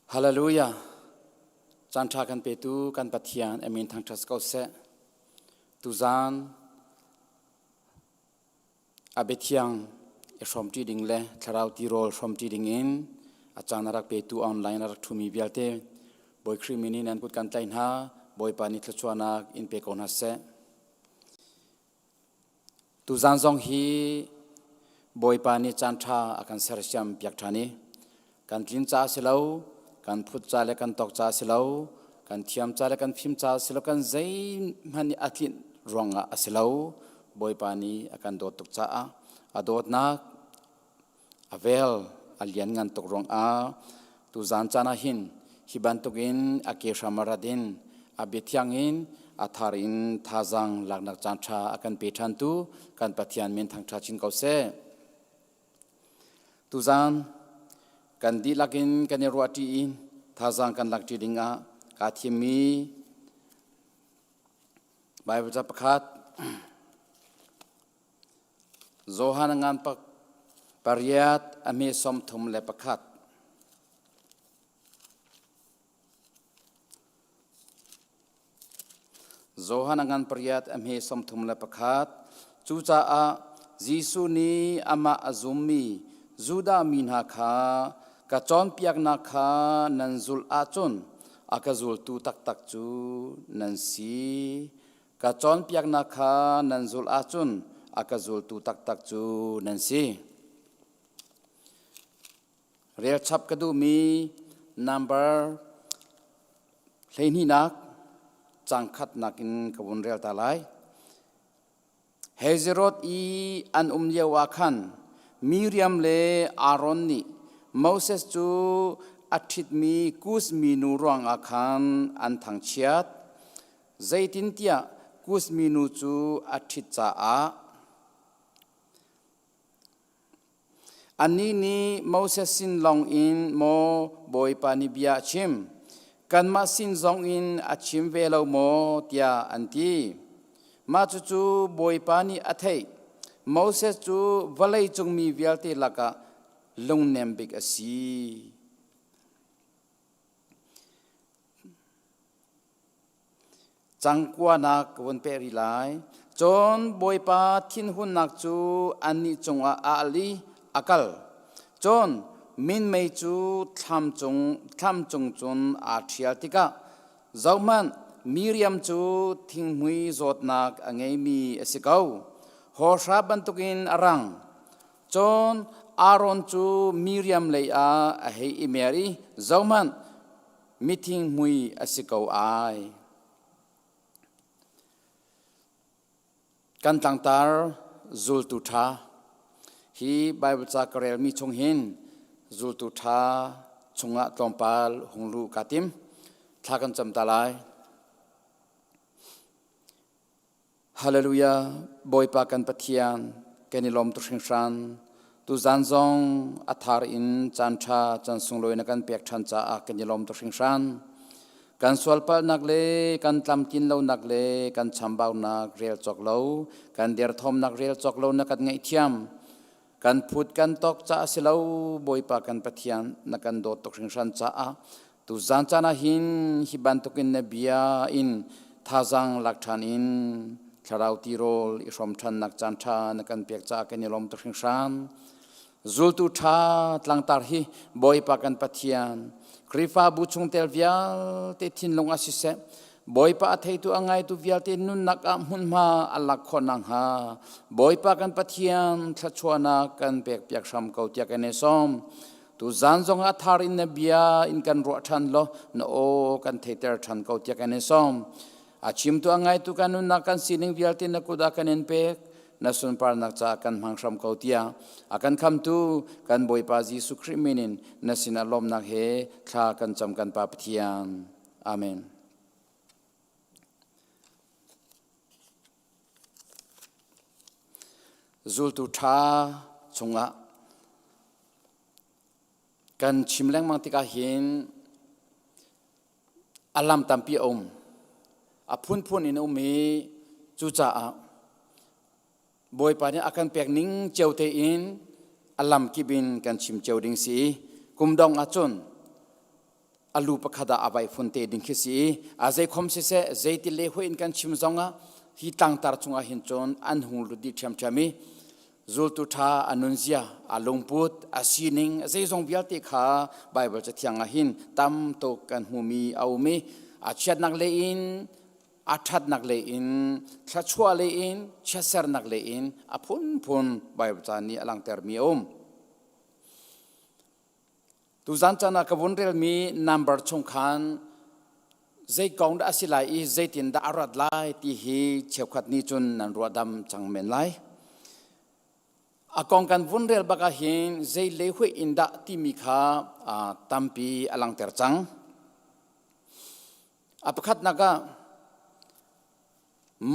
Hallelujah. Caan ṭha kan petu kan Pathian amin thangṭhat ko seh. Tuzaan a biathiang i hrawmṭi ding le thlarau tirawl hrawmṭi ding in a caan a rak petu online a rak ṭhumi vialte Bawi Khrih min in nan kut kan tlaih hna. Bawipa nih thluachuahnak in pe ko hna seh. Tuzaan zong hi Bawipa nih caanṭha a kan sersiam piak ṭhan i kan tlin caah si lo, kan phut ca le kan tawk caah si lo, kan thiam ca le kan fim caah si lo, kan zeihmanh nih a tlinh ruangah a si lo. Bawipa nih a kan dawt tuk caah a dawtnak a vel a lianngan tuk ruangah tuzaan caan ah hin hi bantukin a ke hram a rat in a biathiang in a thar in thazaang laknak caan ṭha a kan pe ṭhantu kan Pathian min thangṭha chin ko seh. Tuzaan kan dihlak in kan i ruahṭi i thazaang kan lakṭi dingah kaa thimmi Bible ca pakhat Johan ngan pariat a hme 31. Johan a ngan pariat a hme 31. Cucaah Jesuh nih amah a zummi Judah mi hna kha ka cawnpiaknak kha nan zulh ahcun a ka zultu taktak cu nan si. Ka cawnpiaknak kha nan zulh ahcun a ka zultu taktak cu nan si. Relchap ka duhmi number 12nak cang khatnak in ka vun rel ta lai. Hezirot i an um lio ah khan Miriam le Aaron nih Moses cu a ṭhitmi Kus minu ruangah khan an thangchiat. Zeitintiah Kus minu cu a ṭhit caah Annih nih Moses sin lawngin maw Bawipa nih bia a chim? Kanmah sin zongin a chim ve lo maw? tiah an ti. Mah cucu Bawipa nih a theih. Moses cu vawlei cung mi vialte lakah lungnem bik a si. Cangkuanak ka vun peh rih lai. Cun Bawipa thinhunnak cu annih cungah a al i a kal. Cun minmei cu thlam cung, thlam cung cun aa ṭhial tikah zohhmanh, Miriam cu thinghmui zawtnak a ngeimi a si ko. Hawhra bantukin a rang. Cun Aaron cu Miriam lei ah a hei i mer i, zohhmanh, mithing mui a si ko ai. Kan tlangtar zultu ṭha hi Bible ca ka relmi chung hin zultu ṭha chungah tlawmpal hung luh ka tim. Thla kan cam ta lai. Hallelujah Bawipa kan Pathian kan i lawm tuk hringhran tuzan zong a thar in caan ṭha caan sunglawi na kan pek ṭhan caah kan i lawm tuk hringhran kan sualpalhnak le kan tlamtlin lonak le kan chambaunak rel cawk lo kan derthawmnak rel cawk lo na kan ngaihthiam kan phut kan tawk caah si lo Bawipa kan Pathian na kan dawt tuk hringhran caah tuzan caan ah hin hi bantukin na bia in thazaang lak ṭhan in thlarau tirawl i hrawm ṭhannak caan ṭha na kan pek caah kan i lawm tuk hringhran zultu ṭha tlangtar hi Bawipa kan Pathian Khrihfabu chungtel vialte thinlung ah siseh Bawipa a theitu a ngaitu vialte nunnak ah hmunhma a lak khawh nakhnga Bawipa kan Pathian thluachuahnak kan pekpiak hram ko tiah kan i sawm. Tu zan zong ah thar in na bia in kan ruah ṭhan law na aw kan theiter ṭhan ko tiah kan i sawm. A chimtu a ngaitu kan nunnak kan sining vialte na kut ah kan in pek na sunparnak caah kan hmang hram ko tiah a kan khamtu kan Bawipa Jesuh Khrih min in na sinah lawmnak he thla kan cam kan Pa Pathian. Amen. Zultu ṭha chungah kan chim lengmang tikah hin a lam tampi a um. A phunphun in a um i cucaah Bawipa nih a kan pek ning cio tein a lam kip in kan chim cio ding si i kum dong ahcun A lu pakhat ah a vai fun te ding khi si i a zeikhom siseh zeiti le hui in kan chim zongah hi tlangtar chungah hin cun an hung lut dih ṭhiamṭhiam i zultu ṭha a nunzia a lungput a sining zeizong vialte kha Baibal Cathiang ah hin tam tuk kan hmumi a um i a chiatnak lei in a ṭhatnak lei in thluachuah lei in chiatsernak lei in a phunphun Baibal ca nih a langhtermi a um. Tuzan caan ah ka vun relmi number chung khan zei kong dah a si lai i zeitin dah a rat lai ti hi cheukhat nih cun nan ruahdam cang men lai. A kong kan vun rel bak ah hin zei le huih in dah timi kha tampi a langter cang. A pakhatnak ah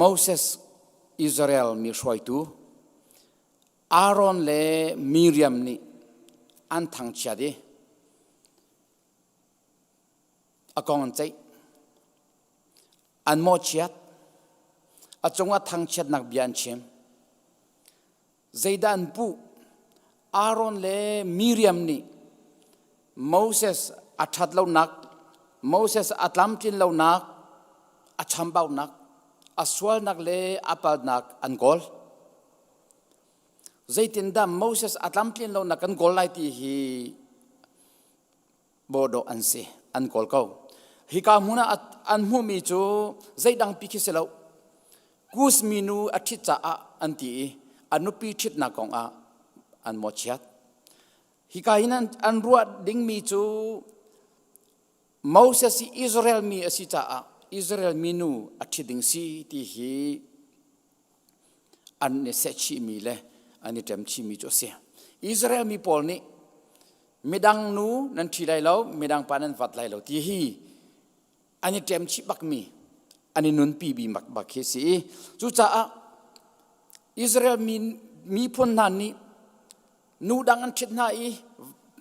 Moses Israel mi hruaitu Aaron le Miriam nih an thangchiat i a kong an ceih. An mawhchiat. A cungah thangchiatnak bia an chim. Zeidah an puh? Aaron le Miriam nih Moses a ṭhat lonak, Moses a tlamtlin lonak, a chambaunak, a sualnak le a palnak an kawl. Zeitindah Moses a tlamtlin lonak kan kawl lai ti hi bawdawh an si, an kawl ko. Hika hmun ah an hmuhmi cu zeidang pi khi si lo. Kus minu a ṭhit caah an ti i a nupi ṭhitnak kong ah an mawhchiat. Hika hin an ruah dingmi cu Moses hi Israel mi a si caah Israel minu a ṭhit ding si ti hi an i sehchihmi le an i ṭemchihmi cu a si. Israel mi pawl nih midang nu nan ṭhi lai lo, midang pa nan vat lai lo ti hi an i ṭemchih bakmi an i nunpi bi bak bak khi a si i cucaah Israel mi miphun hna nih nu dang an ṭhit hna i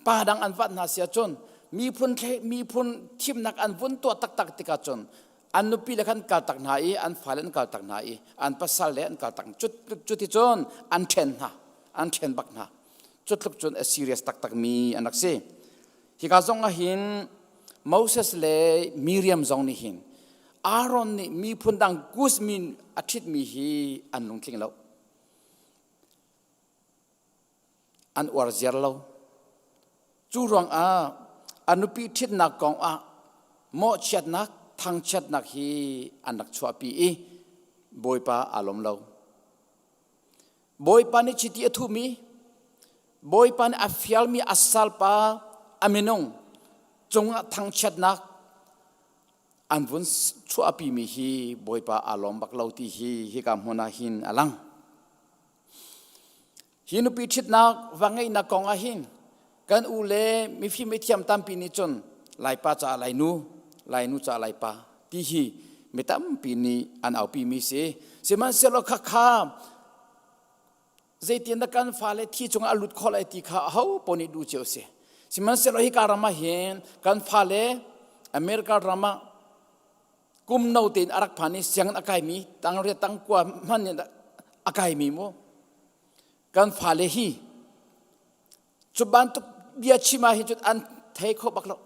pa dang an vat hna si ahcun miphun miphun thimnak an vun tuah taktak tikah cun an nupi le khan kaltak hna i an fale an kaltak hna i an pasal le an kaltak cuti cun an ṭhen hna an ṭhen bak hna cu tluk cun a serious taktak mi an rak si hika zong ah hin Moses le Miriam zong nih hin Aaron nih miphun dang Kus min a ṭhitmi hi an lungtling lo An uar ziar lo. Cu ruangah a nupi ṭhitnak kong ah mawhchiatnak, thangchiatnak hi an rak chuahpi i Bawipa aa lawm lo. Bawipa nih chiti a thuhmi, Bawipa nih a fialmi a salpa a minung cungah thangchiatnak an vun chuahpimi hi Bawipa aa lawm bak lo ti hi hika hmun ah hin a lang. Hi nupi ṭhitnak va ngeihnak kong ah hin kan u le mifim mithiam tampi nih cun Laipa caah Lainu, Lainu caah Laipa ti hi mi tampi nih an aupimi si. Sihmanhsehlaw khakha zeitin dah kan fale thi chungah a lut khawh lai ti kha aho paoh nih duh cio si. Sihmanhsehlaw hika ram ah hin kan fale America ram ah kum no tein a rak phan i sianginn a kaimi tangriat tangkua hman in a kaimi mu kan fale hi cu bantuk bia chim ah hin cun an thei kho bak lo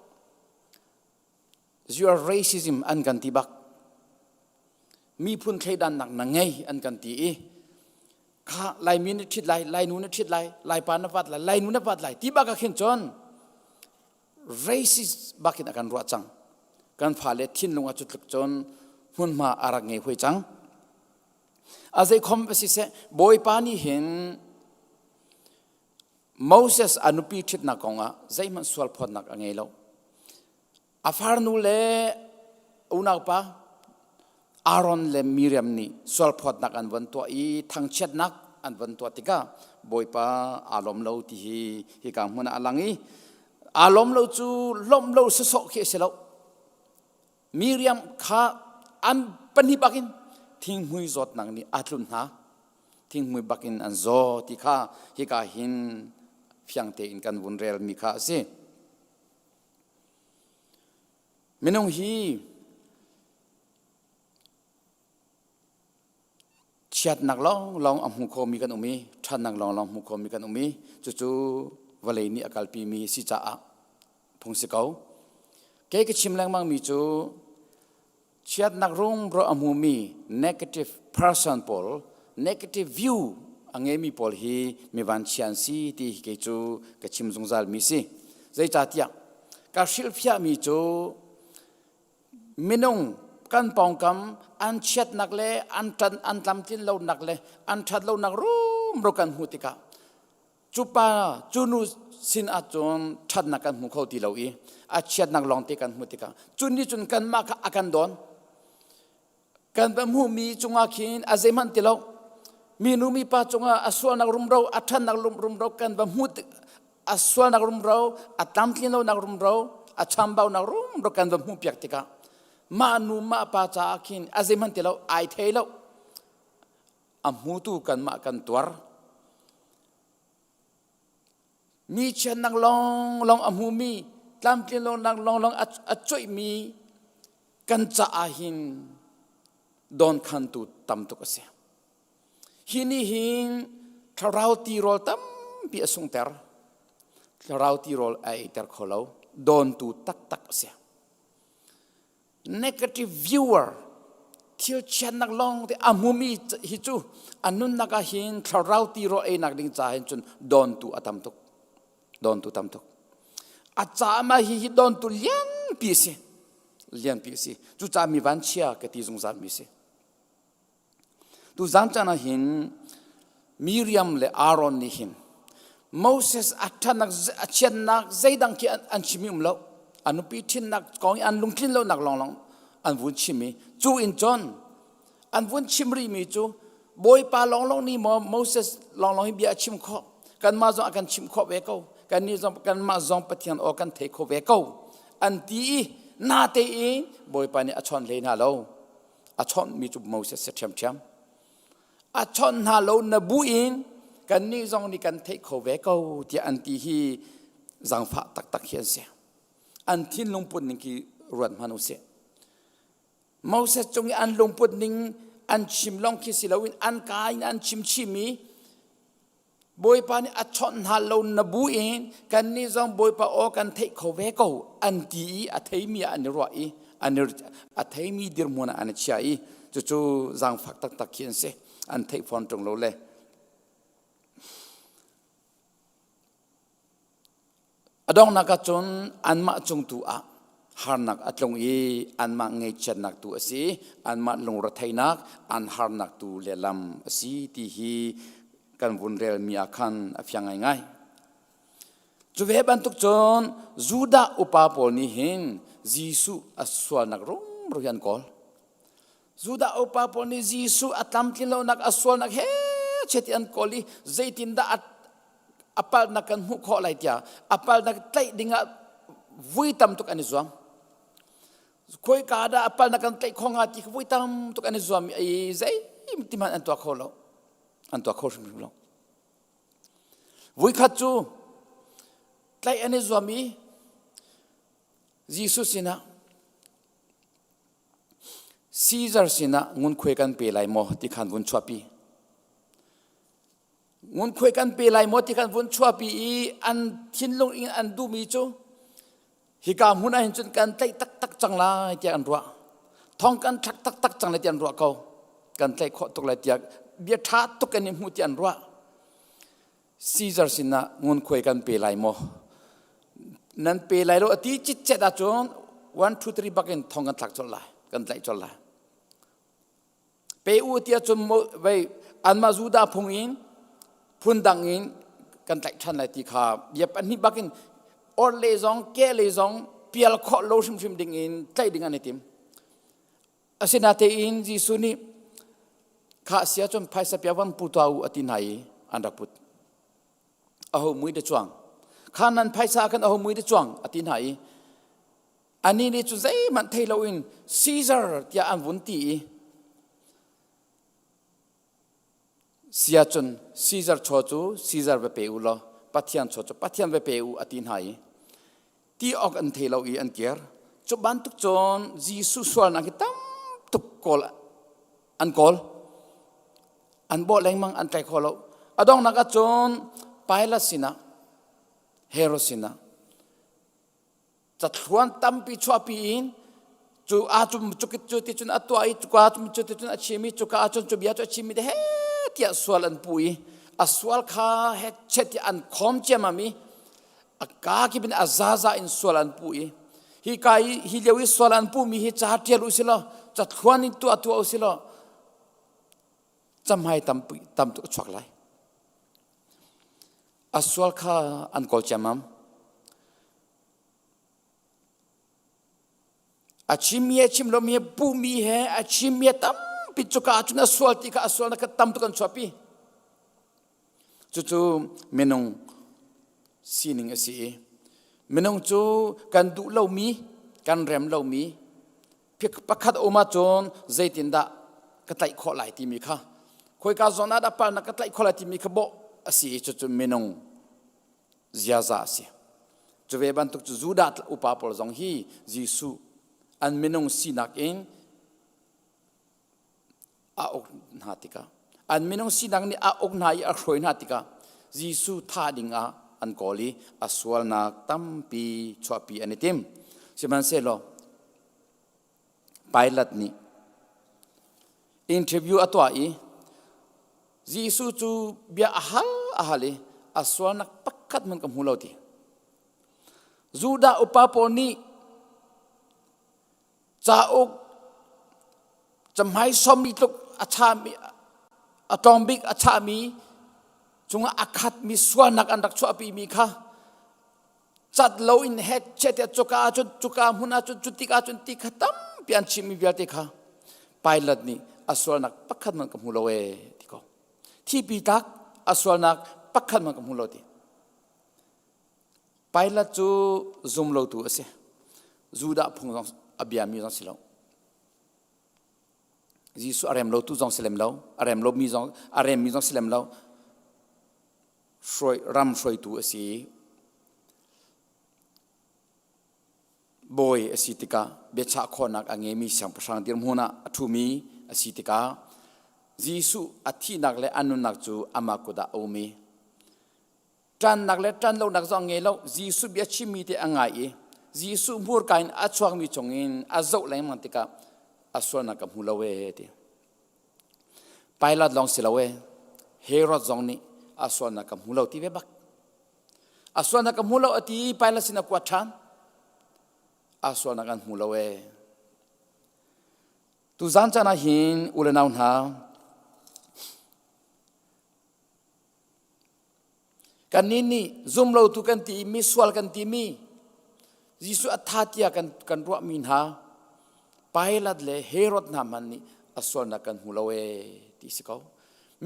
you are racism an kan ti bak miphun thleidannak na ngei an kan ti i kha laimi na ṭhit lai lainu na ṭhit lai laipa na vat lai lainu na vat lai ti bak ah khin cun racist bakin a kan ruah cang kan fale thinlung ah cu tluk cun hmunhma a rak ngei hui cang a zeikhom va siseh bawipa nih hin Moses a nupi ṭhitnak kongah zeihmanh sualphawtnak a ngei lo A farnu le unaupa Aaron le Miriam nih sualphawtnak an von tuah i thangchiatnak an von tuah tikah Bawipa aa lawm lo ti hi hika hmun ah a lang i aa lawm lo cu lawmh lo sawsawh khi a si lo. Miriam kha an pahnih bakin thinghmui zawtnak nih aa tlunh hna. Thinghmui bakin an zaw ti kha hika hin fiang tein kan vun relmi kha a si. Minung hi chiatnak lawnglawng a hmu khomi kan um i ṭhatnak lawnglawng hmu khomi kan um i cucu vawlei nih a kalpimi si caah phung si ko. Kei ka chim lengmang mi cu chiatnak rumro a hmumi negative person pawl, negative view a ngeimi pawl hi mi vanchia an si ti hi kei cu ka chim zungzal mi si. Zeicahtiah ka hrilhfiahmi cu minung kan pawngkam an chiatnak le an ṭan an tlamtlin lonak le an ṭhat lonak rumro kan hmuh tikah cu pa cu nu sin ahcun ṭhatnak kan hmu kho ti lo i a chiatnak lawngte kan hmuh tikah cu nih cun kanmah kha a kan dawn. Kan va hmuhmi cungah khin a zeihmanh ti lo. Minu mipa cungah a sualnak rumro a ṭhatnak rumro kan va hmuh a sualnak rumro a tlamtlin lonak rumro a chambaunak rumro kan va hmuh piak tikah mah nu mah pa caah khin a zeihmanh ti lo ai thei lo. A hmutu kanmah kan tuar. Mi chiatnak lawnglawng a hmumi, tlamtlin lonak lawnglawng a coihmi kan caah hin dawnkhantu tam tuk a si. Hi nih hin thlarau tirawl tampi a sungter. Thlarau tirawl a eiter kho lo. Dawntu taktak a si. Negative viewer thil chiatnak lawng te a hmumi hi cu a nunnak ah hin thlarau tirawl einak ding ca hin cun dawntu a tam tuk. Dawntu tam tuk. A caah mah hi hi dawntu lianpi a si. Lianpi a si. Cucaah mi vanchia ka ti zungzal mi si. Tuzan caan ah hin Miriam le Aaron nih hin Moses a ṭhatnak a chiatnak zeidang khi an chim um lo. A nupi ṭhinnak kong i an lungtlin lonak lawnglawng an vun chim i cu in cun an vun chim rihmi cu Bawipa lawnglawng nih maw Moses lawnglawng hi bia a chim khawh kanmah zong a kan chimh khawh ve ko kannih zong kanmah zong Pathian aw kan thei kho ve ko an ti i natein Bawipa nih a chawn hlei hna lo. A chawnhmi cu Moses si ṭhiamṭhiam. A chawnh hna lo na bu in kannih zong nih kan theih kho ve ko tiah an ti hi zaangfah taktak hi an si. An thinlung put ning khi ruat hmanh u sih. Moses cung i an lungput ning an chim lawng khi si loin an ka in an chim chihmi Bawipa nih a chawnh hna lo na bu in kannih zong Bawipa aw kan theih kho ve ko an ti i a theimi ah an i ruah i an i a theimi dirhmun ah an i chia i cucu zaangfak taktak khi an si an theih fawn ṭung lo le A donghnak ah cun anmah cung tu ah harnak a tlung i anmah ngaihchiatnak tu a si, anmah lungretheihnak, an harnak tu lehlam a si ti hi kan vun relmi ah khan a fiang ngaingai. Cu ve bantuk cun Judah upa pawl nih hin Jesuh a sualnak rumro hi an kawl. Judah upa pawl nih Jesuh a tlamtlin lonak a sualnak he cheti an kawl i zeitindah a a palhnak kan hmuh khawh lai tiah a palhnak tlaih dingah vui tam tuk an i zuam. Khawika dah a palhnak kan tlaih khawh hnga ti kha vui tam tuk an i zuam i zei ti hmanh an tuah kho lo. An tuah kho hrimhrim lo. Voikhat cu tlaih an i zuam i Jesuh sinah Caesar sinah ngunkhuai kan pe lai maw ti khan vun chuahpi. Ngunkhuai kan pe lai maw ti khan vun chuahpi i an thinlung in an duhmi cu hika hmun ah hin cun kan tlaih taktak cang lai tiah an ruah. Thong kan thlak taktak cang lai tiah an ruah ko. Kan tlaih khawh tuk lai tiah bia ṭha tuk kan i hmuh tiah an ruah. Caesar sinah ngunkhuai kan pe lai maw? Nan pe lai lo a ti citcet ahcun 1 2 3 bak in thong kan thlak colh lai, kan tlaih colh lai. Pe u tiah cun vei anmah Judah phung in phundang in kan tlaih ṭhan lai ti kha bia pahnih bak in or le zong ke le zong pial khawh lo hrimhrim ding in tlaih ding an i tim. Asinain Jesuh nih kha sia cun phaisa pia van pu tuah u a ti hna i an rak put. Aho mui da cuang. Kha nan phaisa khan aho mui da cuang a ti hna i Anih nih cu zeihmanh thei loin Caesar tiah an vun ti i sia cun Caesar chaw cu Caesar va pe u law Pathian chaw cu Pathian va pe u a ti hna i ti awk an thei lo i an kir. Cu bantuk cun Jesuh sualnak hi tam tuk kawl an kawl. An bawh lengmang an tlai kho lo. A donghnak ah cun Pilate sinah Herod sinah. Cathluan tampi chuahpi in cu a cum cu cu ti cun a tuah i cuka cum cu ti cun a chim i cuka ah cun cu bia cu a chim i he tiah sual an pu i a sual kha he chet i an khawm ciammam i a ka kip in a zaza in sual an pu i hi ka i hi lio i sual an pu mi hi ca tial u si law cathluan in tuah tuah u si law camhai tampi tam tuk a chuak lai a sual kha an kawl ciammam A chimmi he chim lomi he puhmi he a chimmi he tampi cuka ahcun a sual ti kha a sualnak kha tam tuk an chuahpi. Cucu minung sining a si i minung cu kan duh lomi, kan rem lomi pakhat um ahcun zeitindah ka tlaih khawh lai timi kha khoika zawn ah dah palnak ka tlaih khawh lai timi kha bawh a si i cucu minung ziaza a si. Cu ve bantuk cu Judah upa pawl zong hi Jesuh an minung sinak in a uk hna tikah an minung sinak nih a uk hna i a hruai hna tikah Jesuh thah ding ah an kawl i a sualnak tampi chuahpi an i tim. Sihmanhsehlaw Pilate nih interview a tuah i Jesuh cu bia a hal a hal i a sualnak pakhat hmanh ka hmu lo ti. Judah upa pawl nih cauk camhmai sawmli tluk a chami a tlawm bik a chahmi cungah a khatmi sualnak an rak chuahpimi kha cat lo in het chet cuka ahcun cuka hmun ahcun cu tik ahcun ti kha tampi an chimmi vialte kha Pilate nih a sualnak pakhat man ka hmu lo ee ti ko thipi tlak a sualnak pakhat man ka hmu lo ti Pilate cu zum lotu a si Judah phung zong a biami zong si lo Jesuh a rem lo tu zong si lem lo a rem lomi zong a remmi zong si lem lo hruai, ram hruaitu a si. Bawi a si tikah biachah khawhnak a ngeimi siangpahrang dirhmun ah a ṭhumi a si tikah Jesuh a thihnak le a nunnak cu amah kut ah a um i ṭannak le ṭan lonak zong ngei lo Jesuh bia chimmi te a ngai i Jesuh hmurka in a chuakmi chungin a zoh lengmang tikah a sualnak ka hmu lo ee ti. Pilate lawng si lo e Herod zong nih a sualnak ka hmu lo ti ve bak. A sualnak ka hmu lo a ti i Pilate sin a kuat ṭhan. A sualnak an hmu lo e. Tuzan caan ah hin u le nau hna Kannih nih zumlotu kan ti i misual kan timi Jesuh a tha tiah kan, kan ruahmi hna Pilate le Herod hna hmanh nih a sualnak kan hmu lo ee ti si ko.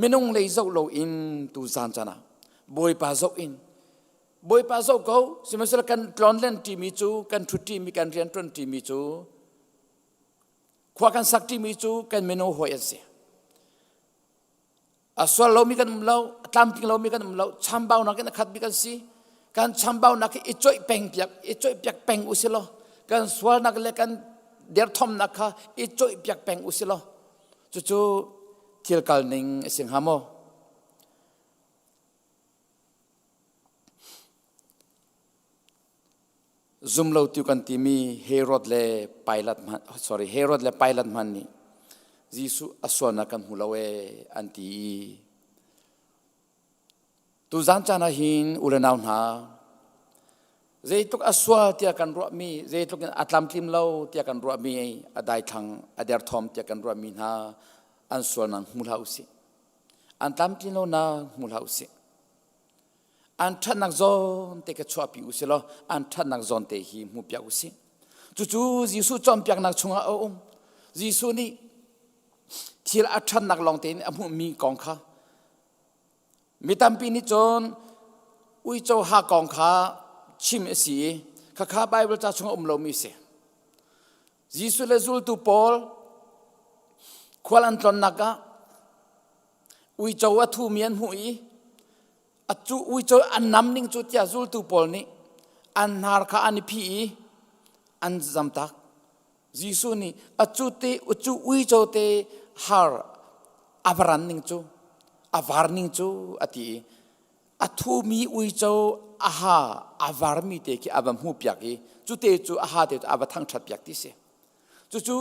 Minung lei zoh loin tu zan caan ah Bawipa zoh in Bawipa zoh ko sihmanhsehlaw kan tlonlen ṭimi cu kan ṭhut ṭimi kan rianṭuan ṭimi cu khua kan sak ṭimi cu kan minung hawi an si. A sual lomi kan um lo, a tlamtling lomi kan um lo, chambaunak in a khatmi kan si. Kan chambaunak hi i coih peng piak, i coih piak peng u si law, kan sualnak le kan derthawmnak kha i coih piak peng u si law, cucu thil kal ning a si hnga maw? Zumlotu kan timi Herod le Pilate hmanh sorry Herod le Pilate hmanh nih Jesuh a sualnak kan hmu lo ee an ti i tuzan caan ah hin u le nau hna zeitluk a sual tiah kan ruahmi zeitluk in a tlamtlim lo tiah kan ruahmi a daithlang a derthawm tiah kan ruahmi hna an sualnak hmu hlah usih an tlamtlin lonak hmu hlah usih An ṭhatnak zawn te ka chuahpi u si law an ṭhatnak zawn te hi hmuhpiak u sih. Cucu Jesuh cawnpiaknak chungah a um. Jesuh nih thil a ṭhatnak lawng tein a hmuhmi kong kha mi tampi nih cun uico ha kong kha chim a si i khakha Baibal ca chungah um lomi a si. Jesuh le zultu pawl khual an tlonnak ah uico a thumi an hmuh i a cu uico an nam ning cu tiah zultu pawl nih an hnar kha an i phih i an zamtak. Jesuh nih a cu te cu uico te har a varan ning cu a var ning cu a ti i a thumi uico a ha a varmi te khi a va hmuh piak i cu te cu a ha te cu a va thangṭhat piak ti si. Cucu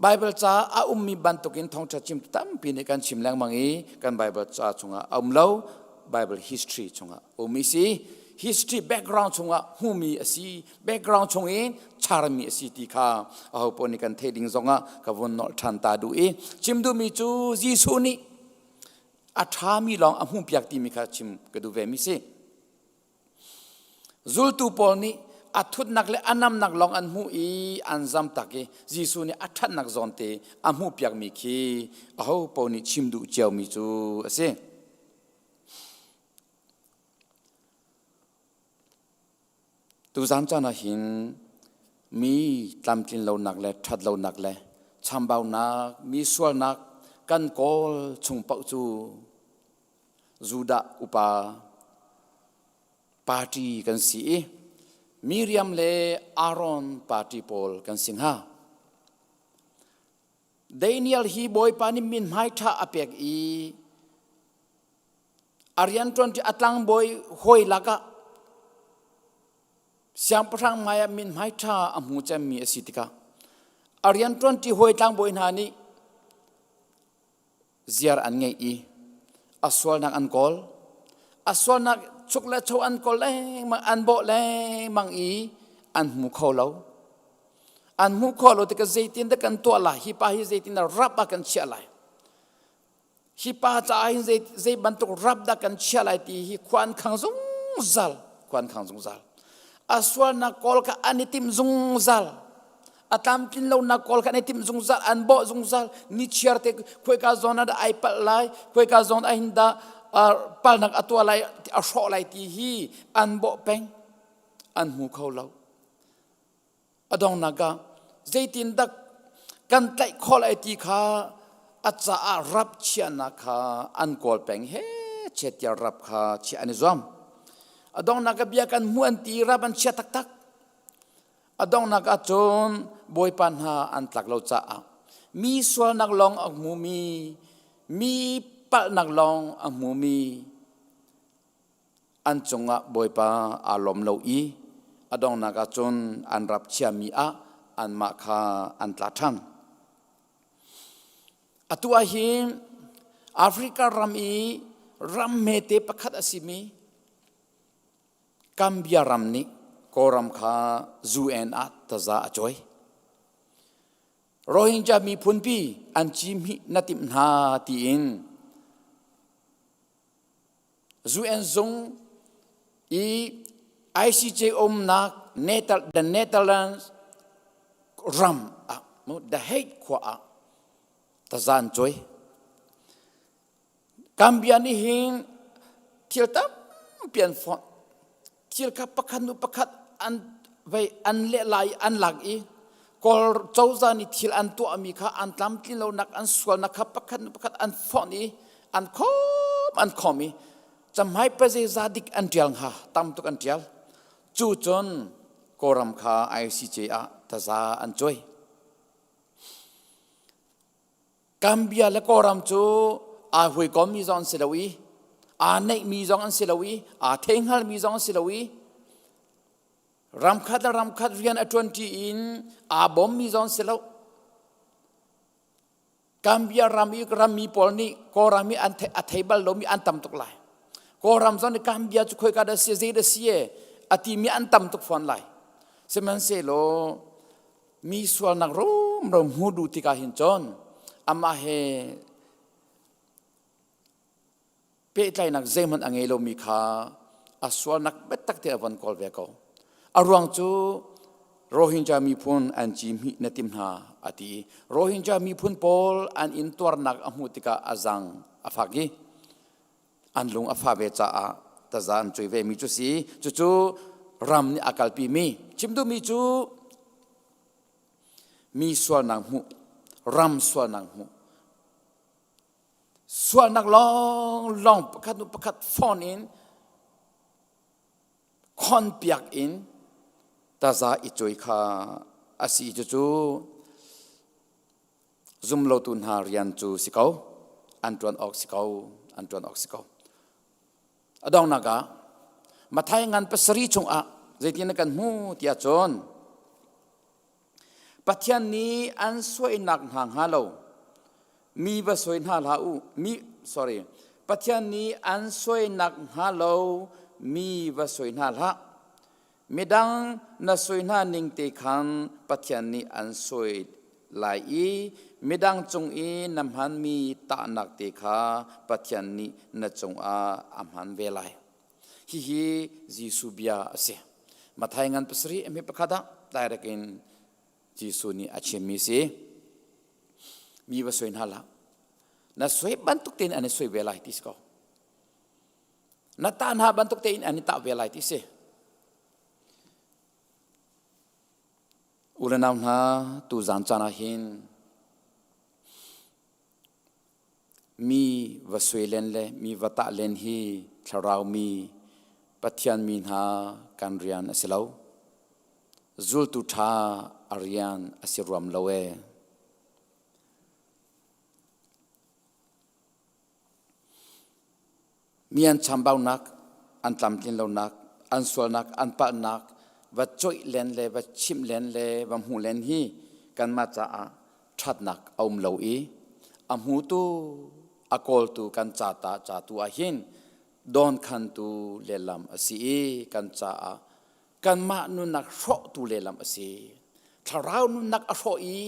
Bible ca a ummi bantukin thawngṭha chim tampi nih kan chim lengmang i kan Bible ca chungah a um lo, Bible history chungah a um i si. History background chungah hmumi a si, background chung in charmi a si ti kha aho paoh nih kan theih ding zongah ka vun nolh ṭhan ta duh i chim duhmi cu Jesuh nih a ṭhami lawng a hmuhpiak timi kha chim ka duh vemi si. Zultu pawl nih a thutnak le a namnak lawng an hmuh i an zamtak i Jesuh nih a ṭhatnak zawnte a hmuhpiakmi khi aho paoh nih chim duh ciomi cu a si. Tuzan caan ah hin mi tlamtlin lonak le ṭhat lonak le chambaunak, mi sualnak kan kawl chung paoh cu Judah upa party kan si i Miriam le Aaron party pawl kan si hnga. Daniel hi Bawipa nih mithmai ṭha a pek i a rianṭuan a tlangbawi hawi lakah siangpahrang hmaiah mithmai ṭha a hmu cemmi a si tikah a rianṭuanṭi hawi tlangbawi hna nih ziar an ngeih i a sualnak an kawl. A sualnak chuk le cho an kawl lengmang, an bawh lengmang i an hmu kho lo. An hmuh khawh lo tikah zeitin dah kan tuah lai? Hi pa hi zeitin dah rap ah kan chiah lai? Hi pa caah hin zei, zei bantuk rap dah kan chiah lai ti hi khua an khang zungzal. Khua an khang zungzal. A sualnak kawl kha an i tim zungzal. A tlamtlin lonak kawl kha an i tim zungzal, an bawh zungzal. Nichiar te khuaika zawn ah dah ai palh lai, khuaika zawn ah hin dah palnak a tuah lai, a hrawh lai ti hi an bawh peng. An hmu kho lo. A donghnak ah zeitindah kan tlaih khawh lai ti kha a caah rap chiahnak kha an kawl peng he chiat rap kha chiah an i zuam. A donghnak ah bia kan hmuh an ti rap an chia taktak. A donghnak ah cun Bawipa hna an tlak lo caah mi sualnak lawng a hmumi, mi palhnak lawng a hmumi an cungah Bawipa aa lawm lo i a donghnak ah cun an rap chiami ah anmah kha an tla ṭhan. Atu ah hin Africa ram i ram hmete pakhat a simi Gambia ram nih Kawlram kha UN ah taza a cawi. Rohingya miphunpi an ci hmih na timh hna tiin UN zung i ICJ umnak the Netherlands ram ah The Hague khua ah taza an cawi. Gambia nih hin thil tampi an fonh. Thil kha pakhat hnu pakhat an vei an leh lai an lak i Kawl cozah nih thil an tuahmi kha an tlamtlin lonak an sualnak kha pakhat hnu pakhat an fonh i an khawm an khawm i camhmai pazeiza dik an ṭial hnga tam tuk an ṭial. Cu cun Kawlram kha ICJ ah taza an cuai. Gambia le Kawlram cu aa hawikommi zong an si lo i aa neihmi zong an si lo i aa theihngalmi zong an si lo i ramkhat le ramkhat rian a ṭuanṭi in aa bawmmi zong an si lo. Gambia ram i rammi pawl nih Kawlram hi an a thei bal lomi an tam tuk lai. Kawlram zong nih Gambia cu khoika dah si zei dah si e a timi an tam tuk fawn lai. Sihmanhsehlaw mi sualnak rumro hmu duh tikah hin cun amah he pehtlaihnak zeihmanh a ngei lomi kha a sualnak biatak te a von kawl ve ko. A ruang cu Rohingya miphun an ci hmih na tim hna a ti i Rohingya miphun pawl an intuarnak a hmuh tikah a zang a fak i an lung a fah ve caah taza an cuai ve mi cu si. Cucu ram nih a kalpi mi chim duhmi cu mi sualnak hmuh ram sualnak hmuh sualnak lawnglawng pakhat hnu pakhat phone in khonpiak in taza i cuai kha a si. Cucu zumlotu hna rian cu si ko, an ṭuan awk si ko, an ṭuan awk si ko. A donghnak ah. Mathai ngan pasarih chungah zeitin kan hmu tiah cun Pathian nih an suainak hna hnga lo mi va soi hna hlah u mi sorry Pathian nih an suainak hnga lo mi va soi hna hlah. Midang na soi hna ning te khan Pathian nih an soi lai i midang cung i na hmanmi tahnak te kha Pathian nih na cungah a hman ve lai. Hihi Jesuh bia a si. Mathai ngan pasarih a pakhat ah direct in Jesuh nih a chimmi si. Mi va soi hna hlah. Na soi bantuk tein an i soi ve lai ti si ko. Na tah hna bantuk tein an i tah ve lai ti si. U le nau hna, tu zan caan ah hin mi va sui len le mi va tah len hi thlarau mi Pathian mi hna kan rian a si lo. Zultu ṭha a rian a si ruam lo ee. Mi an chambaunak, an tlamtlin lonak, an sualnak, an palhnak va coih len le va chimh len le va hmuh len hi kanmah caah ṭhatnak a um lo i a hmutu a kawltu kan ca ta ca tu ah hin dawnkhantu lehlam a si i kan caah kanmah nunnak hrawhtu lehlam a si. Thlarau nunnak a hrawh i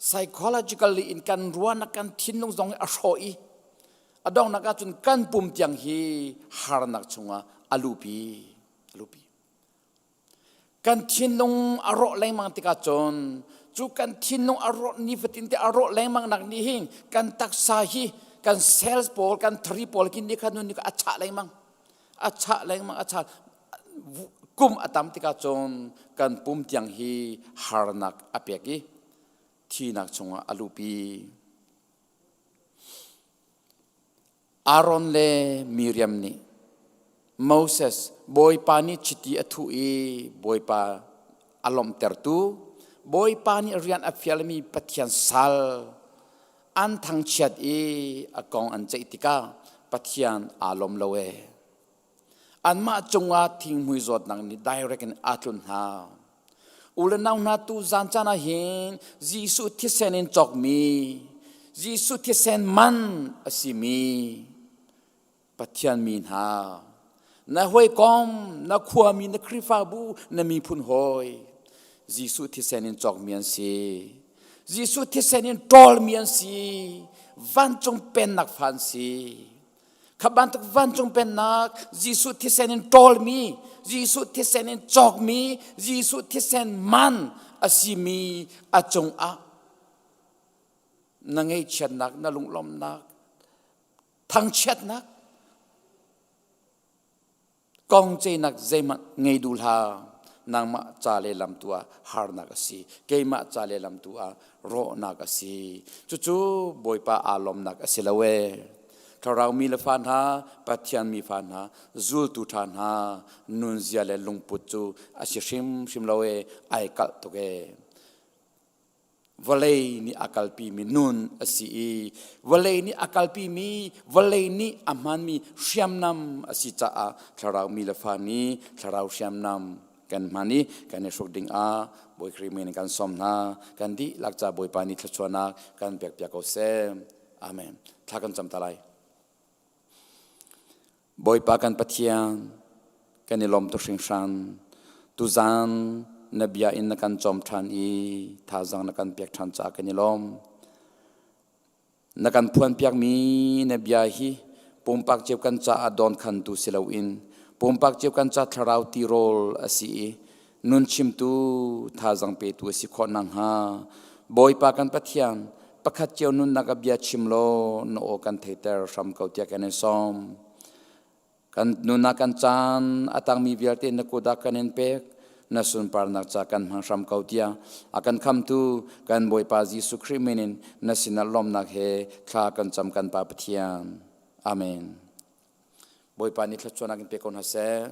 psychologically in kan ruahnak kan thinlung zong a hrawh i a donghnak ahcun kan pum tiang hi harnak chungah a lupi a lupi. Kan thinlung a rawh lengmang tikah cun cu kan thinlung a rawh nifatin te a rawh lengmang nak nih hin kan taksa hi kan cells pawl kan thari pawl kin nih kha nun nih a chah lengmang a chah lengmang a chah kum a tam tikah cun kan pum tiang hi harnak a pek i thinak chungah a lupi. Aaron le Miriam nih Moses Bawipa nih chiti a thuh i Bawipa a lawmhtertu Bawipa nih rian a fialmi Pathian sal an thangchiat i a kong an ceih tikah Pathian aa lawm lo ee. Anmah cungah thinghmui zawtnak nih direct in aa tlun hna. U le nau hna tu zan caan ah hin Jesuh thisen in cawkmi, Jesuh thisen man a simi Pathian mi hna, na hawikom, na khuami, na Khrihfabu, na miphun hawi, Jesuh thisen in cawkmi an si. Jesuh thisen in ṭawlmi an si. Vancung pennak fa an si. Kha bantuk vancung pennak Jesuh thisen in ṭawlmi, Jesuh thisen in cawkmi, Jesuh thisen man a simi a cungah na ngaihchiatnak, na lunglawmhnak, thangchiatnak, Kong cenak zeihmanh ngei duh hlah. Nangmah ca le lam tu ah harnak a si. Keimah ca le lam tu ah rawhnak a si. Cucu Bawipa aa lawmnak a si lo ee. Thlarau mi le fa hna, Pathian mi fa hna, zultu ṭha hna, nunzia le lungput cu a si hrimhrim lo ee, ai kalh tuk ee. Vawlei nih a kalpimi nun a si i vawlei nih a kalpimi vawlei nih a hmanmi hriamnam a si caah thlarau mi le fa nih thlarau hriamnam kan hman i kan i hruk ding ah Bawi Khrih min in kan sawm hna. Kan dihlak ca Bawipa nih thluachuahnak kan pekpiak ko seh. Amen. Thla kan cam ta lai. Bawipa kan Pathian, kan i lawm tuk hringhran. Tuzaan na bia in na kan cawm ṭhan i thazaang na kan pek ṭhan caah kan i lawm. Na kan phuanpiakmi na bia hi pumpak cio kan caah dawnkhantu si loin pumpak cio kan ca thlarau tirawl a si i nun chimtu thazaang petu a si khawh nakhnga Bawipa kan Pathian pakhat cio nunnak a bia chim law na aw kan theiter hram ko tiah kan in sawm. Kan nunnak kan caan a tangmi vialte na kut ah kan in pek na sunparnak ca kan hmang hram ko tiah a kan khamtu kan Bawipa Jesuh Khrih min in na sinah lawmnak he thla kan cam kan Pa Pathian. Amen. Bawipa nih thluachuahnak in pe ko hna seh.